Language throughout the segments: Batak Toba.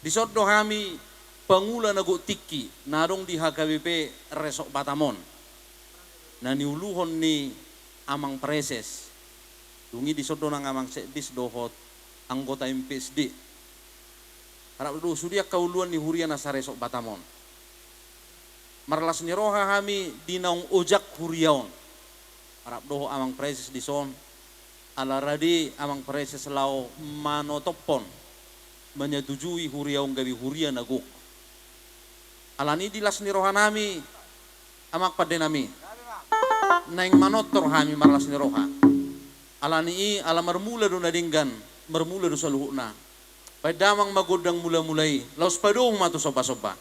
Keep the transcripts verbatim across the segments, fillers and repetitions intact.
Dison do hami pangula na gok tingki na adong di H K B P Resort Batam on, na niuluhon ni Amang Praeses. Dung i dison do nang Amang Sekdis dohot anggota M P S D. Rap do sude angka uluan ni huria na sa-Resort Batam on. Marlas ni roha hami di naung ojak huria on. Rap dohot Amang Praeses dison, ala rade Amang Praeses laho manotophon, manyatujui huria on gabe huria na gok. Alani i di las ni roha nami, Amang pande nami, naeng manortor hami marlas ni roha. Alani i ala marmula do na denggan, marmula do saluhutna. Baen damang ma gondang mula-mula i, laos padomu ma tu somba-somba.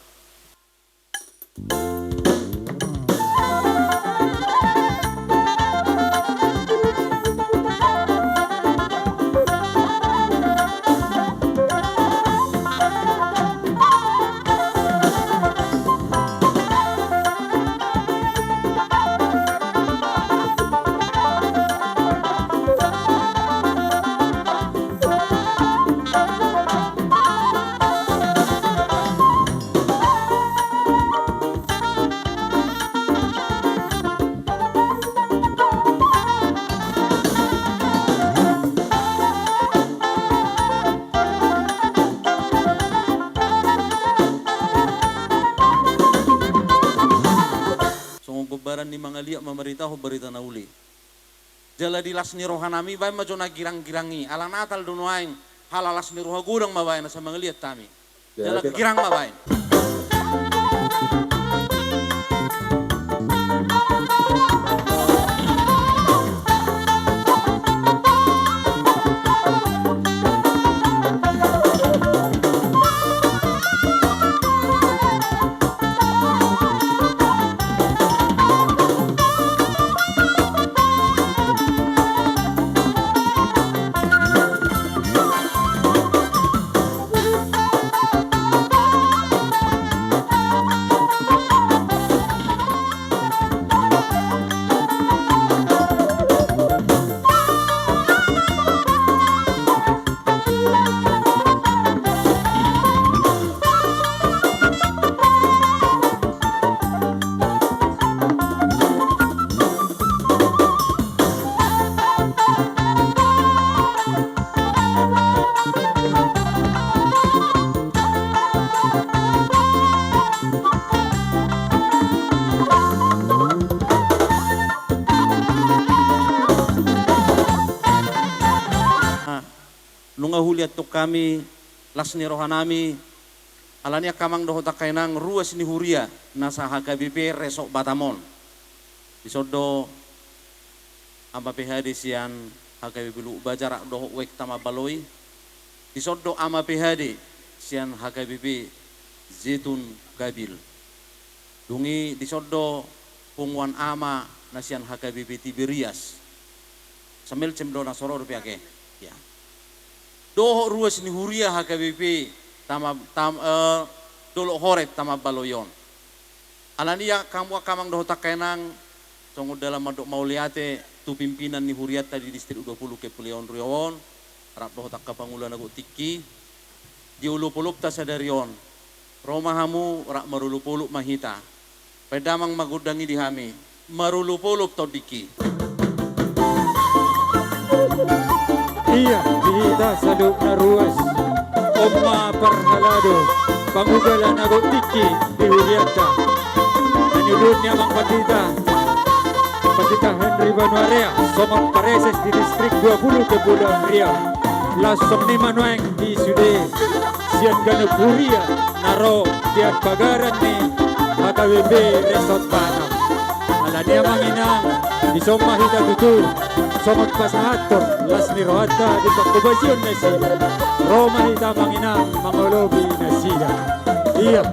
Songon gombaran ni mangaliat mamaritahon barita na uli. Jala di las ni roha nami baen ma jo na girang-girang i, ala Natal do nuaeng, ala las ni roha godang ma baen asa mangaliat hami. Jala girang ma baen. Nunga huliathon hami las ni roha nami, alani i angka amang dohot angka inang, ruas ni huria na sa H K B P Resort Batam on. Dison do Ama P H D sian H K B P Lubuk Baja rap dohot Wek Tamambalo i. Dison do Ama P H D sian H K B P Zetun Kabil. Dung i dison do punguan ama na sian H K B P Tiberias. Samelcem do na so ro dope ake. Ya. Dohot ruas ni huria H K B P Tama-, Tam-, eh, Dolok Horeb Tamambalo i on. Alani i angka amang dohot angka inang, songon dalan mandok mauliate tu pimpinan ni hurianta di Distrik dua puluh Kepulauan Riau on, rap dohot angka pangula na gok tingki, di olop-olopta sadari on, ro ma hamu rap marolop-olop ma hita. Baen damang ma gondang i di hami, marolop-olop tondingki. Ia, di hita saluhutna ruas, on ma parhalado pangugalan na gok tingki di hurianta. Na niuluhon ni Amang Pandita, Pandita Henry Banuarea, songon Praeses di Distrik dua puluh Kepulauan Riau. Laos songon i ma nuaeng di sude sian ganup huria na ro di angka pagaran ni H K B P Resort Batam. Alani i amang inang, dison ma hita tutu songon pasahathon las ni rohanta di panghobasion nasida. Ro ma hita amang inang mangolopi nasida. Ia.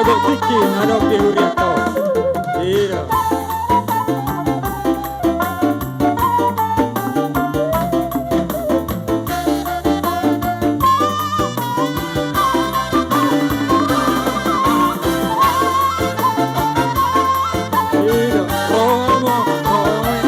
Tingki na adong di hurianta on. Ida. Ida, roha ma, roha ma.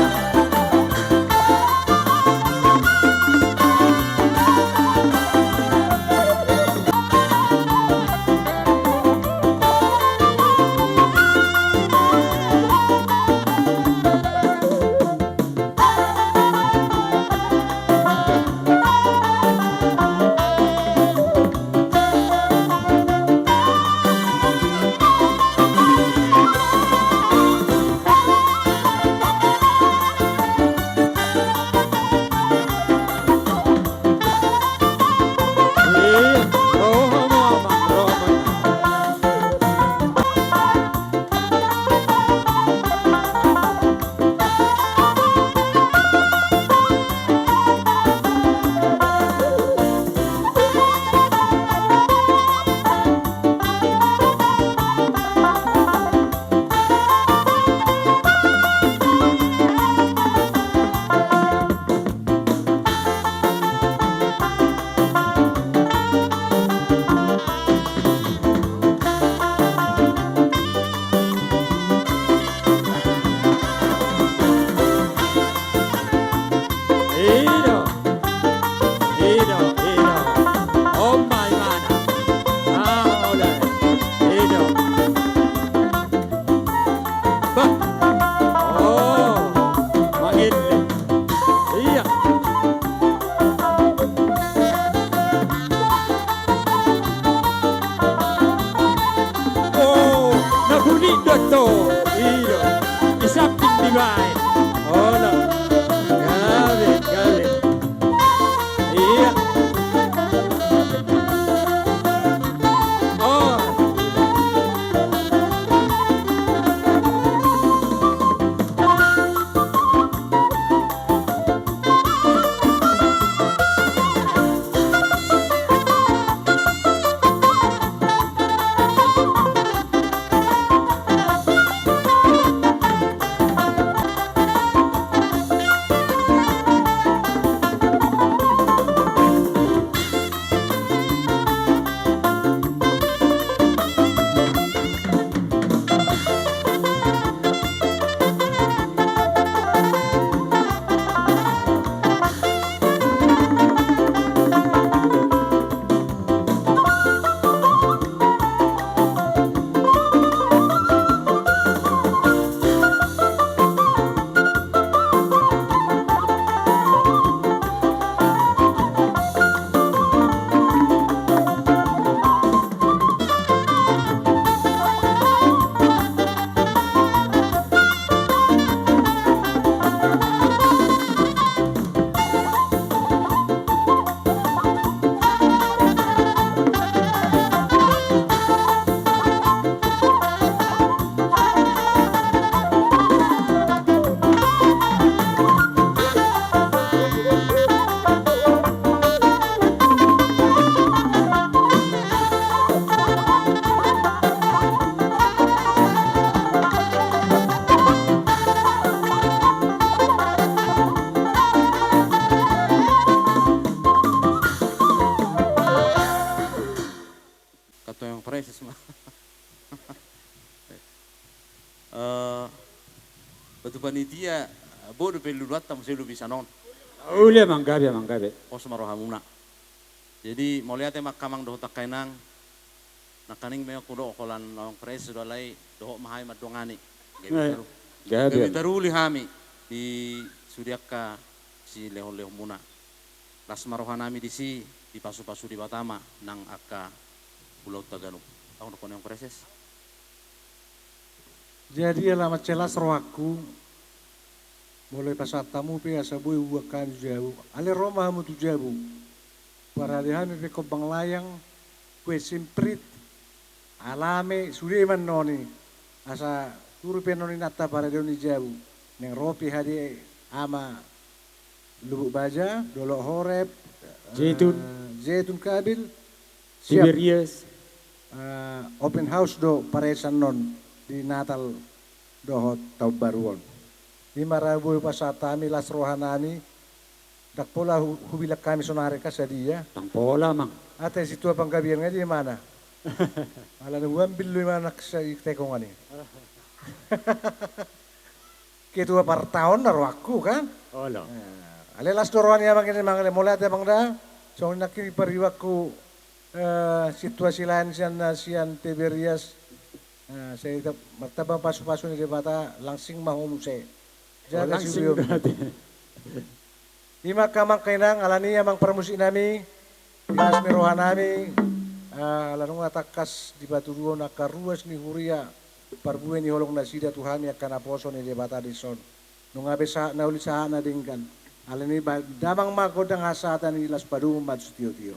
Ido, ido, ido. Oma imana. Ah, ole. Ido. Bah. Oh, mangilling. Iya. Oh, na hunit do to. Iya. Isap di bae. Olo. Gabe, gabe. Iya. Oh. Ketua yang preses ma. Eh, batu panitia, bodo pe luluanta muse lubisan on. Ule manggabe, manggabe. Pos ma rohamuna. Jadi mauliate ma angka amang dohot angka inang. Nangkaning memang hudok holan lawan preses do alai dohot ma hami mandongani. Gabe taru. Gabe taruli hami di sude angka silehon-lehonmuna. Las ma rohanami disi, dipasupasu Debata ma nang angka ulaonta ganup. Adong do hona naung preses? Jadi ala mansai las rohangku, molo dipasahat hamu pe asa boi hubuat hami tu jabu. Alai ro ma hamu tu jabu. Parade hami pe hombang layang, kue semprit, alame, sude ma annon i. Asa turu pe annon i nanta parade on di jabu. Naeng ro pe hadiah ama Lubuk Baja, Dolok Horeb, Zaitun. Eh, Zaitun Kabil, siap. Tiberias. eh, open house do paresan on di Natal dohot taon baru on. Ima ra boi pasahat hami las rohanami, ndang pola hu-, hubilang hami sonari kan sadia. Ndang pola, Amang. Ate situa Panggabean nga di mana? Ala na huambil do ima anak sa i tekongan i. Ketua partaon na rohangku kan? Olo. Eh, ale las do roha ni Amang i, Amang, ale mauliate Amang da. Songon i nangkin paribanku, eh, situasi lain sian, sian Tiberias. Eh, sai ta-, martamba pasupasu ni Debata, langsing ma ho muse. Jaga, langsing siulion. Berarti. Ima angka amang inang, alani i amang parmusiknami, di las ni rohanami, ah, ala nunga tangkas dipatuduhon angka ruas ni huria parbue ni holong nasida tu hami angka naposo ni Debata dison. Nunga be sahat na uli sahat na denggan. Alani i ba-, damang ma gondang hasahatan i, las padomu ma tu sitiotio.